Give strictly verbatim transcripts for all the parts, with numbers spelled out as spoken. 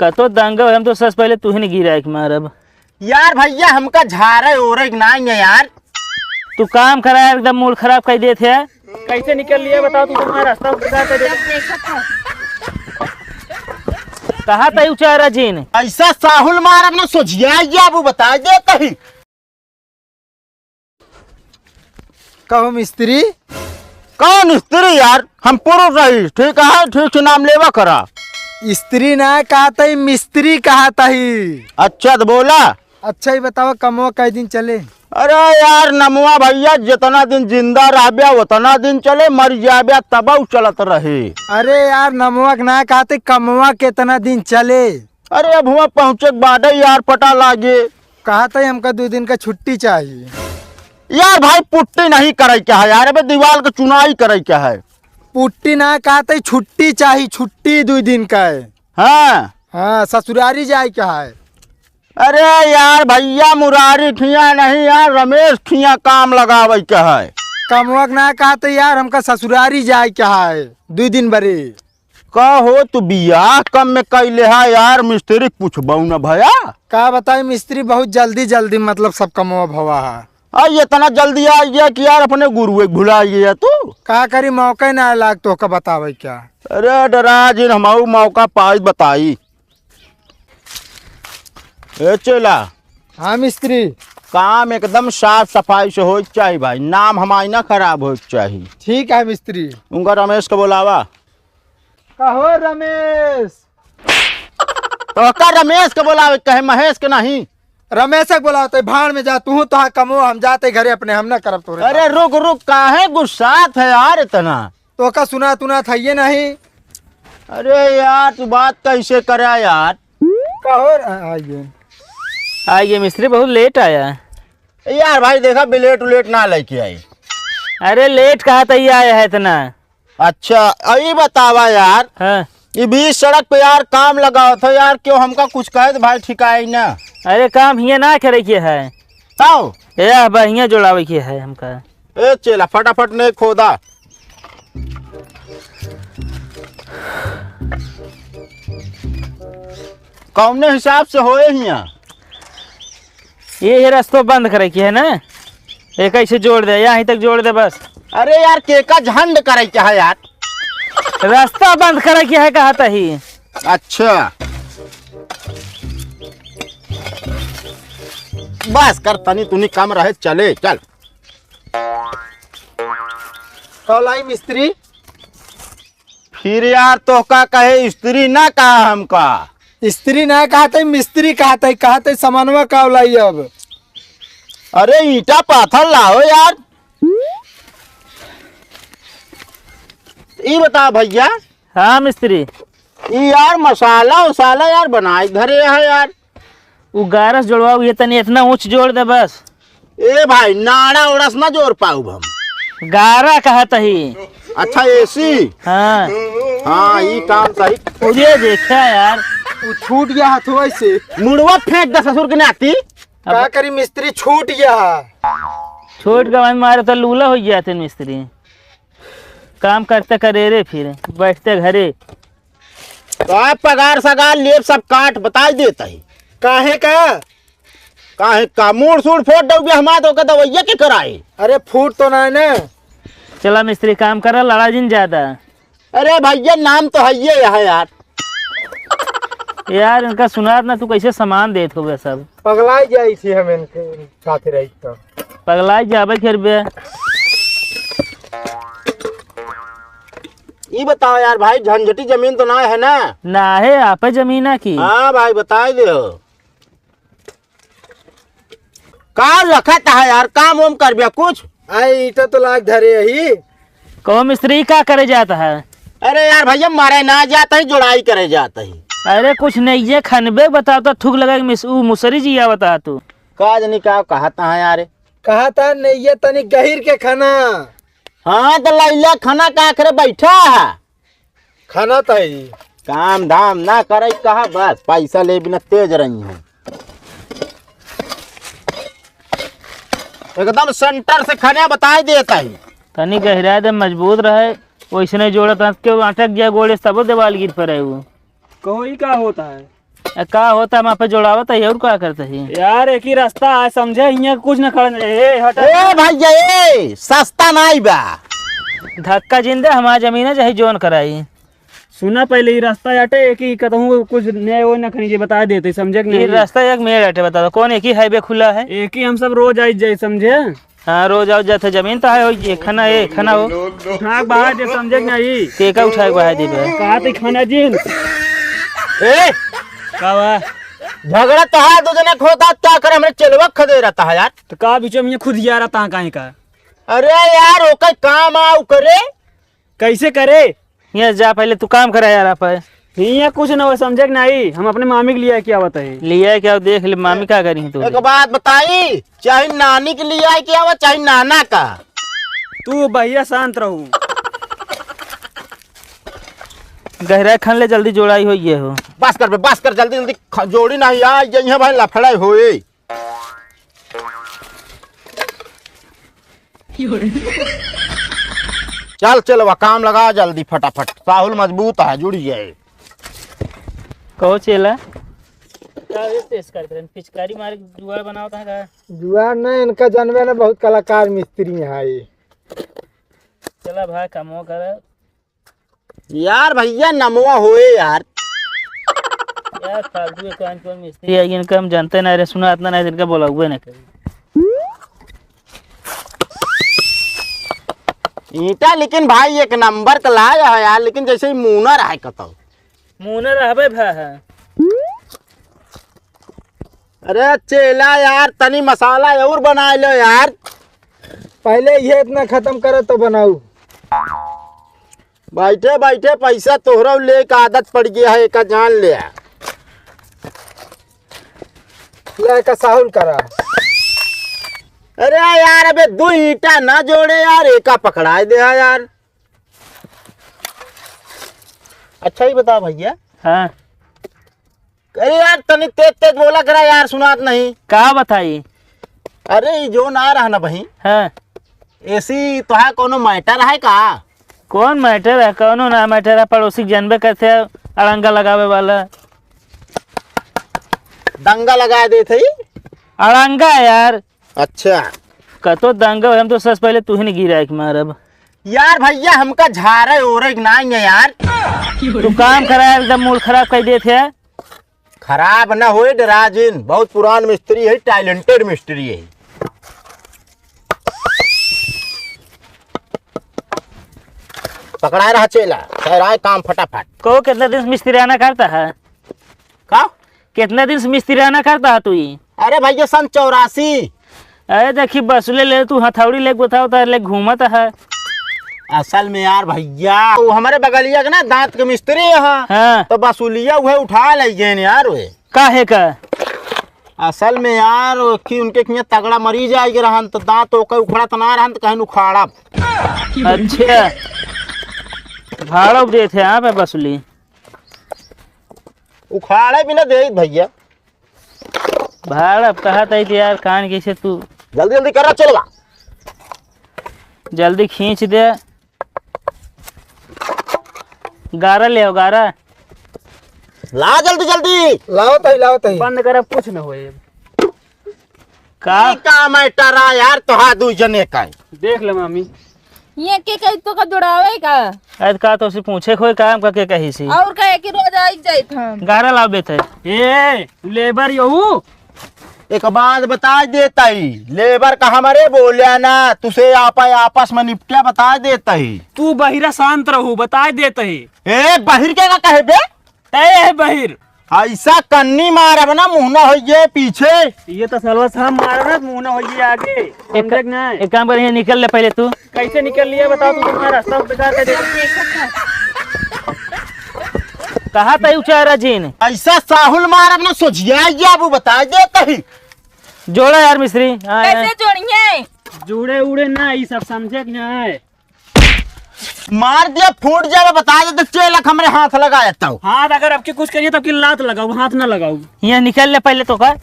कतो दंगा, हम तो सबसे पहले तुहिन गिराए के मारब। यार भैया, हमका झारे ओरे के नाई है यार। तू काम करा यार, एकदम मूड खराब कर देत है। कैसे निकल लिया बताओ, तू हमारा रास्ता उधर कर दे। कहा तई उचारा जिन। ऐसा साहुल मारब ना सोझिया, ये अब बता दे तही। कहो मिस्त्री। कौन स्त्री यार? हम पुरुष रही, ठीक है, ठीक से नाम लेवा करा। स्त्री ना कहत ही, मिस्त्री कहत ही। अच्छा तो बोला। अच्छा ही बतावा, कमवा कै दिन चले? अरे यार नमवा भैया, जितना दिन जिंदा रहब्या उतना दिन चले, मर जाब्या तबउ चलत रहे। अरे यार नमवा के ना कहत ही, कमवा कितना दिन चले? अरे अब हुआ पहुँचे के बादे यार पता लागे। कहत ही हमका दो दिन का छुट्टी चाहिए। यार भाई पुट्टी नहीं करे के है यार, अबे दीवाल के चुनाई करे के है। पुट्टी ना कहत ही, छुट्टी चाहिए, छुट्टी दो दिन का है। हाँ। हाँ, ससुरारी जाए के है। अरे यार भैया मुरारी खिया नहीं यार, रमेश खिया काम लगावे के है। कमवा के ना कहत ही यार, हमका ससुरारी जाए के है दो दिन बरे। का हो, तू बियाह कम में कैले हा यार, मिस्त्री के पूछबऊ न भया? का बताई मिस्त्री, बहुत जल्दी जल्दी मतलब सब कमवा भवा हा। आ, इतना जल्दी आ गया कि यार अपने गुरुए के भुला गया तू। का करी, मौका ही ना लाग तोहका बतावे क्या। अरे डरा जिन, हमऊ मौका पाई बताई। ए चेला। हाँ मिस्त्री। काम एकदम साफ सफाई से होए के चाही भाई, नाम हमारी ना खराब होए के चाही। ठीक है मिस्त्री। उनका रमेश के बोलावा। कहो रमेश। तो का रमेश के बोलावे कहे, महेश के नहीं? रमेश के बोलावत है, भाड़ में जा, तू तो कमो, हम जाते घरे अपने, हम ना करब तोरे अरे साथ। रुक रुक, काहे गुस्सात है यार इतना? तो का सुना तुना था ये नहीं? अरे यार तू बात कैसे करा यार? कहो र-, आ, आइए। आइए मिस्त्री, बहुत लेट आया। यार भाई देखा, बिलेट उलेट ना लेके आई। अरे लेट कहा था, ये आया है इतना। अच्छा, अई बतावा यार, हाँ। ये बीच सड़क पे यार काम लगावत हो यार, क्यों हमका कुछ कहे तो भाई ठिकाई ना। अरे काम हियाँ ना करे के है। ताऊ? ए, अब हियाँ जोड़ावे के है हमका। ए चेला, फटाफट ने खोदा। कौने हिसाब से होए हियाँ? ये, ये रस्तो बंद करे के है ना, ये कैसे जोड़ दे, यहीं तक जोड़ दे बस। अरे यार, केका झंड करे के है यार? रस्ता बंद करे के है, कहत ही। अच्छा, बस कर, तनी तुनी कम रहे, चले चल। कौलाई मिस्त्री। फिर यार, तोहका कहे स्त्री ना कहा हमका। स्त्री ना कहत ही, मिस्त्री कहत ही, कहत ही सामानवा का लाई अब। अरे ईंटा पाथर लाओ यार। ई बता भैया। हाँ मिस्त्री। ई यार मसाला उसाला यार बनाए धरे है यार। उ गारस जोड़वाओ, ये तनी इतना ऊंच जोड़ दे बस। ए भाई, नाड़ा ओड़स ना जोड़ पाउब हम। गारा कहत ही। अच्छा, एसी? हाँ। हाँ, ई काम सही। उधे देखा यार। उ छूट गया हथवा से। मुड़वा फेंक दे ससुर के नाती। अब का करी मिस्त्री, छूट गया है। छोट गवाई मारे तो लूला हो गया थे मिस्त्री। काम करते करे रे, फिर बैठते घरे। का पगार सगार लेब सब काट बताई देत ही। काहे का? काहे का? मूड़ सूड़ फोड़ दउबे हमार तो के दवैया के कराई। अरे फूट तो ना है ना। चला मिस्त्री काम करा, लड़ा जिन ज्यादा। अरे भैया नाम तो है ये है यार। यार इनका सुनात ना तू कैसे सामान देत होबे सब। पगलाई जाई थी हम इनके साथ रही तो। पगलाई जाबे फिर बे। ई बताओ यार भाई, झंझटी जमीन तो ना है ना? ना है, आपे जमीन है की? हाँ भाई, बताई दे हो। का रखत है यार, काम वाम करबे कुछ? आई ईटा तो लाग धरे ही। कहो मिस्त्री, का करे जात है? अरे यार भैया, मारे ना जात ही, जोड़ाई करे जात ही। अरे कुछ नहीं है, खनबे बता तो थूक लगा के मिस-, ऊ मुसरी जी आवत है तू। का जनी का कहत है यार? कहत है नहीं है, तनी गहिर के खाना। हाँ, तो लैला खाना का करे बैठा है? खाना तई। काम धाम ना करे कहा, बस पैसा ले बिना तेज रही है। एकदम सेंटर से खाने बताई देत ही। तनी गहिरा दे, मजबूत रहे, वैसे नहीं जोड़त हाथ के अटक गया गोड़े से, तबो देवाल गिर पड़े वो। कहो, ई का होत है? ए, का होता, हम आपे जोड़ावत है, और का करते ही? यार, एक ही रास्ता है, समझे? हियाँ कुछ न खड़ा नहीं। ए, हट। ए, भैया, ए, सस्ता नाई बा। धक्का जिन दे, हमार जमीन है, चाहे जोन कराई। सुना, पहले ही रास्ता हटे, एक ही कतहूँ कुछ नए वो न खनी के बता देते, समझे कि ये नहीं? रास्ता एक मेड़ हटे, बता दो, कौन एक ही हाईवे खुला है? एक ही हम सब रोज आई जाए, समझे? हाँ, रोज आओ जाते, जमीन तो है, हो, ये खाना, ये खाना हो। उठा के बाहर दे, समझे कि नहीं? के का उठा के बाहर देबे? कहा थे खाना जिन। ए! का बा? झगड़ा तो है, दो जने के होता, क्या करे, हमरे चेलवा खदे रहता है यार। तो का बीचो में ये खुद यार आता है काहे का? अरे यार, ओकर काम आउ करे। कैसे करे? ये जा, पहले तू काम करा यार, आप है। हियाँ कुछ न हो, समझे कि नहीं? हम अपने मामी के लिए क्या बताए? लिए क्या, देख ले, मामी का करी तू? एक बात बताई, चाहे नानी के लिए आए क्या हुआ, चाहे नाना का। तू भैया शांत रहू। गहरा खन ले, जल्दी जोड़ाई हो ये हो। बस कर बे, बस कर, जल्दी जल्दी ख-, जोड़ी नहीं, आ ये भाई लफड़ाई होए। चल, चल, वह काम लगा जल्दी फटाफट। साहुल मजबूत है, जुड़ जाए। कहो चेला। का रे तेज कर देन? पिचकारी मारे के जुगाड़ बनावत है का? जुगाड़ नहीं, इनका जानबे ना, बहुत कलाकार मिस्त्री है ये। चला भाई, कमो कर। यार भैया, नमवा होए यार। यार, फालतू के कौन कौन मिस्त्री है, इनका हम जानते ना रे, सुना इतना नहीं, इनका बोला हुए ना कभी। ईंटा लेकिन भाई एक नंबर का लाया है यार, लेकिन जैसे ही मूना रहे कतौ। मूना रहबे भा है। अरे चेला यार, तनी मसाला और बनाए लो यार। पहले ये इतना खत्म करो तो बनाऊ। बैठे बैठे पैसा तोहरा लेके आदत पड़ गया है, एका जान ले। ले का साहुल करा। अरे यार, अबे दो ईंटा ना जोड़े यार, एका पकड़ाए दे यार। अच्छा ही बता भैया। हाँ। अरे यार, तनी तेज तेज बोला करा यार, सुनात नहीं। का बताई? अरे, ई जो ना रहा ना बहिन। हाँ। ऐसी तोहार कोनो matter है का? कौन matter है? कोनो ना matter है, पड़ोसी के जानबे करते हैं, अड़ंगा लगावे वाला। दंगा लगा देत है। अड़ंगा है यार। अच्छा। कतो दंगा, हम तो सबसे पहले तू ही नहीं गिरा एक मारब। यार भैया, हमका झारे ओरे के नाई है यार। तू काम करा, एकदम मूड खराब कर देत है। खराब ना होए, डरा जिन, बहुत पुरान मिस्त्री है, talented मिस्त्री है। पकड़ाए रहा चेला, कराए काम फटाफट। को कितना दिन से मिस्त्रियाना करता है? का? कितना दिन से मिस्त्रियाना करता है तू ई? अरे भैया, सन चौरासी। अरे देखी, बसुली ले तू हथौड़ी लेके बताओ तो ले घूमत है। असल में यार भैया, वो हमारे बगलिया के ना दांत के मिस्त्री है। हाँ। तो बसुलिया उहे उठा ले गए यार वे। काहे का? असल में यार, कि उनके किया तगड़ा मरीज आए के रहन, तो दांत ओकर उखड़ा तो ना रहन, तो कहीं उखाड़ा। अच्छा। भाड़ा देत है यहाँ पे बसुली। उखाड़े भी ना दे भैया। भाड़ अब कहा तई तो यार, कान कैसे तू जल्दी जल्दी करा, चलवा। जल्दी खींच दे। गारा ले आओ, गारा। ला जल्दी जल्दी। लाओ तई, लाओ तई। बंद कर, अब कुछ न होए। का? ई का matter आ यार, तोहा दू जने का। देख ले मामी। ये के कही तो का जोड़ावे का? अरे का तो से पूछे खोए काम का के कही सी। और का एक ही रोज आई जाइत हम। गारा लावे थे। ए, labour यहू। एक बात बता देता ही, labour का हमारे बोलिया ना, तुसे आपा आपस में निपटिया बता देता ही। तू बहिरा शांत रहू, बता देता ही। ए, बहिर के का कहे बे? तय है बहिर। ऐसा कन्नी मारब ना, मुंह ना होइए पीछे। ये तो सलवा से हम मारब ना, मुंह ना होइए आगे। एक, समझे कि नहीं? एक काम करिए, निकल ले पहले तू। कैसे निकल लिया बताओ, तू तुम्हारा रास्ता बेकार कर दे। कहा था उचारा जिन? ऐसा साहुल मारब ना, सोझिया ये अब बता दे कहीं। जोड़ा यार मिस्त्री। हाँ, कैसे यार। जोड़िए? जोड़े उड़े ना, ये सब समझे कि नहीं? मार दिया, फूट जावे, बता दे तो चेलक हमरे हाथ लगाए तब। हाथ अगर अब की कुछ करिए तब की लात लगाऊ, हाथ ना लगाऊ। यहाँ निकल ले पहले तो का।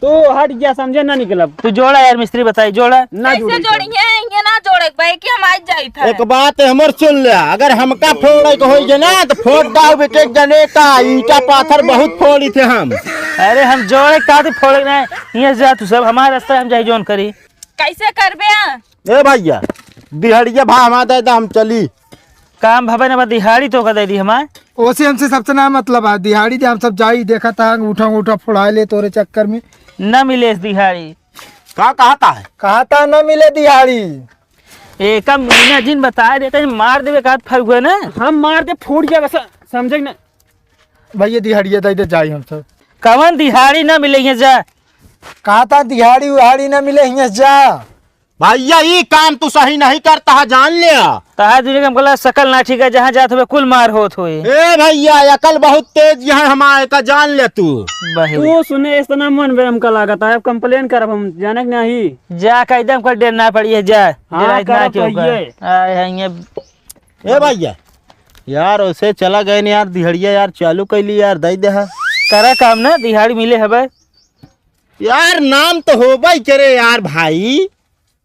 तू हट गया, समझे ना निकलब। तू जोड़ा यार मिस्त्री, बताई जोड़ा। ना कैसे जोड़ी। जोड़िए? ये ना जोड़े के भाई कि हम आज जाई था। एक बात हमर सुन ले, अगर हमका फोड़े के होई जे ना, तो फोड़ डाल एक एक जने का, ईंटा पाथर बहुत फोड़ी थे हम। अरे हम जोड़े का थे, फोड़े ना, ये जा तू सब, हमारे रास्ता हम जाई जौन करी। कैसे करबे? ए भैया, दिहड़िया भा हमार दे दा, हम चली। काम भवे ना बा, दिहाड़ी तो का दे दी हमार। ओसे हमसे सबसे ना मतलब है, दिहाड़ी दे, हम सब जाई, देखा था अंगूठा अंगूठा फोड़ाए ले तोरे चक्कर में। ना मिले इस दिहाड़ी। का कहता है? कहता ना मिले दिहाड़ी। एक महीना जिन बताए देते हैं, मार देवे का फरुआ ना। हम मार दे फूट गया बस, समझे ना। भैया दिहाड़िया दे दे, जाई हम सब। कवन दिहाड़ी ना मिले यहाँ जा। कहता दिहाड़ी उहाड़ी ना मिले यहाँ जा। भैया, ई काम तू सही नहीं करता है, जान लिया। तहार दुनिया के हमको लगा सकल ना ठीक है, जहाँ जात हुए कुल मार होत हुए। ए भैया, अकल बहुत तेज यहाँ हमारे का, जान ले तू। बहिर। तू सुने, इस तरह मन में हमका लागत है, अब complain करब हम, जाने के नहीं। जा, कह दे, हमको डर ना पड़ी है, जा। हाँ, डराइत ना करब क्यों कर? कहिए। आए हैं ये। ए भैया, यार, उसे चला गए न यार, दिहड़िया यार, चालू कैली यार, दई दे हा। करा काम ना, दिहाड़ी मिले हबे। यार, नाम तो होबे करे यार भाई।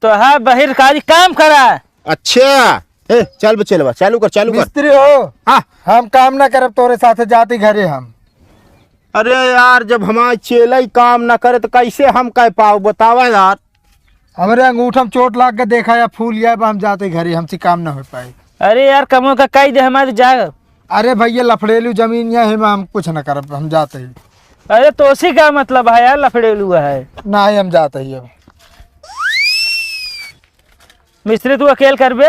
तो हाँ, बहिर कारी काम करा। अच्छा, ए, चल बे, चल बा, चालू कर, चालू कर। मिस्त्री हो, हाँ। हम काम ना करब तोरे साथे, जाती घरे हम। अरे यार, जब हमार चेला ही काम ना करे तो कैसे हम कह पाओ, बतावा यार। हमरे अंगूठा में चोट लाग के देखा या फूल गया बा, हम जाते घरे, हमसे काम ना हो पाए। अरे यार, कमो का कही दे हमारे जा। अरे भैया, लफड़ेलू जमीन या है, हम कुछ ना करब, हम जाते ही। अरे तो उसी का मतलब है यार, लफड़ेलू है। ना ही हम जाते ही अब। मिस्त्री तू अकेल करबे?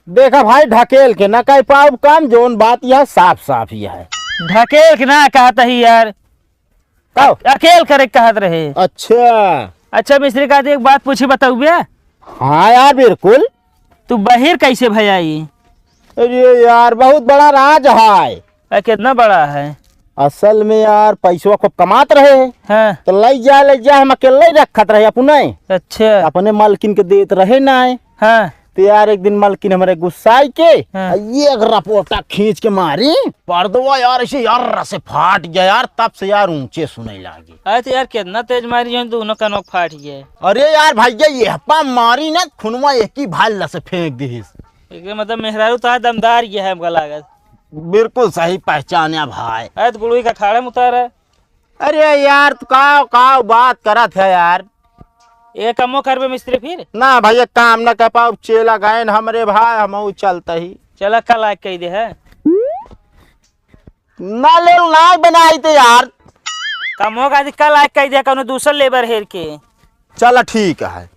देखा भाई, ढकेल के ना कह पाउब काम, जौन बात यह साफ साफ ही है। ढकेल के ना कहत ही यार। का? अकेल करे के कहत रहे। अच्छा। अच्छा मिस्त्री का एक बात पूछी बताउबे? हाँ यार, बिल्कुल। तू बहिर कैसे भयाई? अरे यार, बहुत बड़ा राज है। अरे कितना बड़ा है? असल में यार, पैसवा खूब कमात रहे। हाँ। तो लई जा, लई जा, हम अकेले ही रखत रहे अपने। अच्छा। अपने मालकिन के देत रहे ना। हाँ। तो यार, एक दिन मालकिन हमरे गुस्साई के, हाँ। आ, ये एक रपोटा खींच के मारी, पर्दवा यार, ऐसे यार से फाट गया यार, तब से यार ऊंचे सुने लागे। अरे तो यार, कितना तेज मारी, जो दोनों कनवा फाट गया। अरे यार भैया, ये हप्पा मारी ना, खुनवा एक ही भाल से फेंक दिहिस। एक मतलब मेहरारू तो दमदार ये है हमका लागत। बिल्कुल सही पहचान्या भाई। अरे तो गुड़ुई का खाड़ा में उतारा। अरे यार, तू का, का बात करत है यार? ये कमो करबे मिस्त्री फिर? ना भैया, काम ना कर पाउब, चेला गए न हमरे भाई, हम चलते ही। चला कल आके कह दे है। ना ले, ना बनाई थे यार। कमो का कल आके कह दे, कौनो दूसर लेबर हेर के। चला ठीक है।